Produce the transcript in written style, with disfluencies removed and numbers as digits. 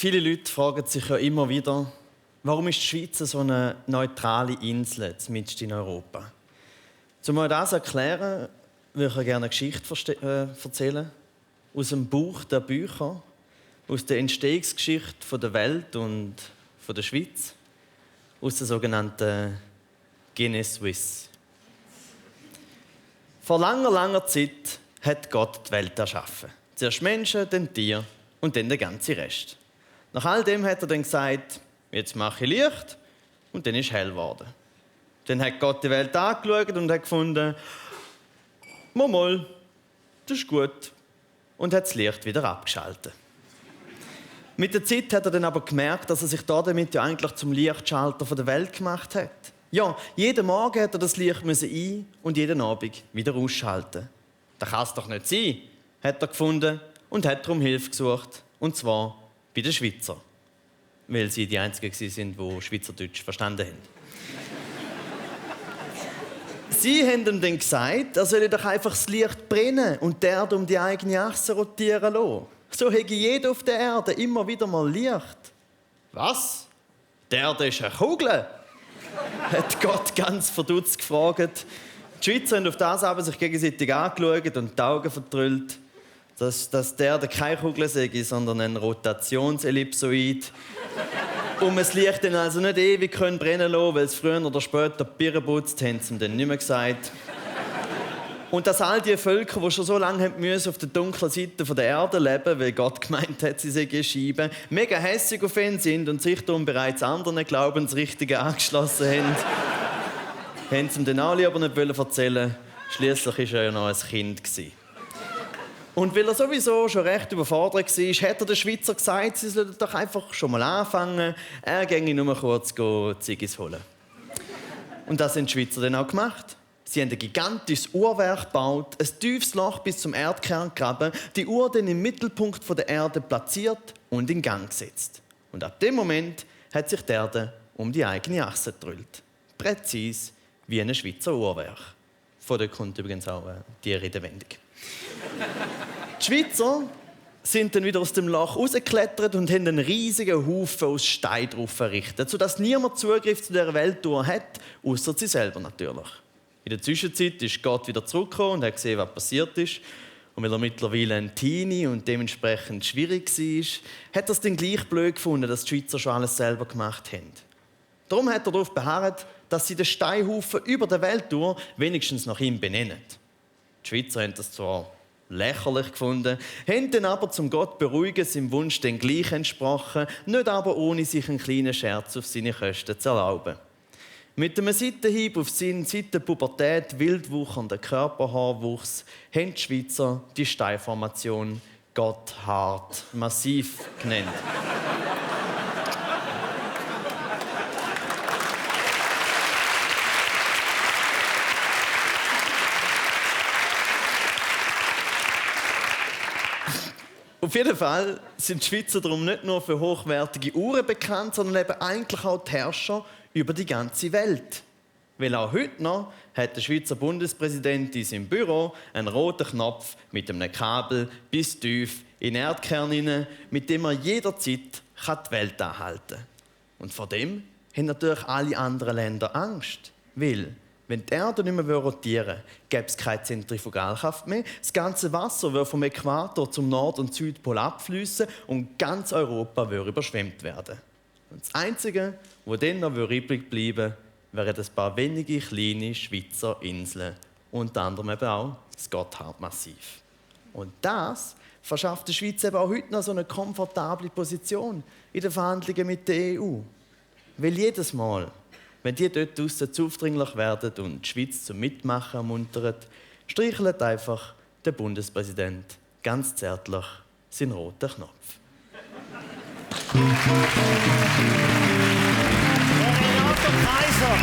Viele Leute fragen sich ja immer wieder, warum ist die Schweiz so eine neutrale Insel mitten in Europa? Um euch das zu erklären, würde ich euch gerne eine Geschichte erzählen. Aus dem Buch der Bücher, aus der Entstehungsgeschichte der Welt und der Schweiz, aus der sogenannten Guinness Suisse. Vor langer, langer Zeit hat Gott die Welt erschaffen. Zuerst Menschen, dann Tiere und dann der ganze Rest. Nach all dem hat er dann gesagt, jetzt mache ich Licht, und dann ist hell geworden. Dann hat Gott die Welt angeschaut und hat gefunden, mal, das ist gut, und hat das Licht wieder abgeschaltet. Mit der Zeit hat er dann aber gemerkt, dass er sich damit ja eigentlich zum Lichtschalter der Welt gemacht hat. Ja, jeden Morgen hat er das Licht ein- und jeden Abend wieder ausschalten. Das kann es doch nicht sein, hat er gefunden und hat darum Hilfe gesucht. Und zwar bei den Schweizer. Weil sie die Einzigen waren, die Schweizerdeutsch verstanden haben. Sie haben ihm dann gesagt, er solle doch einfach das Licht brennen und die Erde um die eigene Achse rotieren lassen. So hätte jeder auf der Erde immer wieder mal Licht. Was? Die Erde ist eine Kugel? Hat Gott ganz verdutzt gefragt. Die Schweizer haben auf das aber sich gegenseitig angeschaut und die Augen vertrüllt, dass die Erde keine Kugel sei, sondern ein Rotationsellipsoid. Das Licht dann also nicht ewig brennen lassen, weil es früher oder später die Birne putzt, haben sie ihm dann nicht mehr gesagt. Und dass all die Völker, die schon so lange müssen, auf der dunklen Seite der Erde leben, weil Gott gemeint hat, sie seien Scheiben, mega hässig auf ihn sind und sich darum bereits anderen Glaubensrichtungen angeschlossen haben, haben sie ihm dann alle aber nicht erzählen. Schliesslich war er ja noch ein Kind. Und weil er sowieso schon recht überfordert war, hat er den Schweizer gesagt, sie sollten doch einfach schon mal anfangen. Er ginge nur kurz Ziggis holen. Und das haben die Schweizer dann auch gemacht. Sie haben ein gigantisches Uhrwerk gebaut, ein tiefes Loch bis zum Erdkern gegraben, die Uhr dann im Mittelpunkt der Erde platziert und in Gang gesetzt. Und ab dem Moment hat sich die Erde um die eigene Achse gedrüllt. Präzise wie ein Schweizer Uhrwerk. Von dort kommt übrigens auch die Redewendung. Die Schweizer sind dann wieder aus dem Loch rausgeklettert und haben einen riesigen Haufen aus Stein darauf errichtet, sodass niemand Zugriff zu dieser Welttour hat, außer sie selber natürlich. In der Zwischenzeit ist Gott wieder zurückgekommen und hat gesehen, was passiert ist. Und weil er mittlerweile ein Teenie und dementsprechend schwierig war, hat er es dann gleich blöd gefunden, dass die Schweizer schon alles selber gemacht haben. Darum hat er darauf beharrt, dass sie den Steinhaufen über der Welttour wenigstens nach ihm benennen. Die Schweizer haben das zwar lächerlich gefunden, haben dann aber zum Gott beruhigen seinem Wunsch dann gleich entsprochen, nicht aber ohne sich einen kleinen Scherz auf seine Kosten zu erlauben. Mit einem Seitenhieb auf seinen seit der Pubertät wild wuchernden Körperhaarwuchs haben die Schweizer die Steinformation Gotthard massiv genannt. Auf jeden Fall sind die Schweizer darum nicht nur für hochwertige Uhren bekannt, sondern eben eigentlich auch die Herrscher über die ganze Welt. Weil auch heute noch hat der Schweizer Bundespräsident in seinem Büro einen roten Knopf mit einem Kabel bis tief in den Erdkern hinein, mit dem er jederzeit die Welt anhalten kann. Und vor dem haben natürlich alle anderen Länder Angst. Weil, wenn die Erde nicht mehr rotieren würde, gäbe es keine Zentrifugalkraft mehr. Das ganze Wasser würde vom Äquator zum Nord- und Südpol abfließen und ganz Europa würde überschwemmt werden. Und das Einzige, was dann noch übrig bleiben würde, wären ein paar wenige kleine Schweizer Inseln, unter anderem eben auch das Gotthardmassiv. Und das verschafft der Schweiz eben auch heute noch so eine komfortable Position in den Verhandlungen mit der EU. Weil jedes Mal, wenn die dort draussen zu aufdringlich werden und die Schweiz zum Mitmachen ermuntern, streichelt einfach der Bundespräsident ganz zärtlich seinen roten Knopf. Renato Kaiser!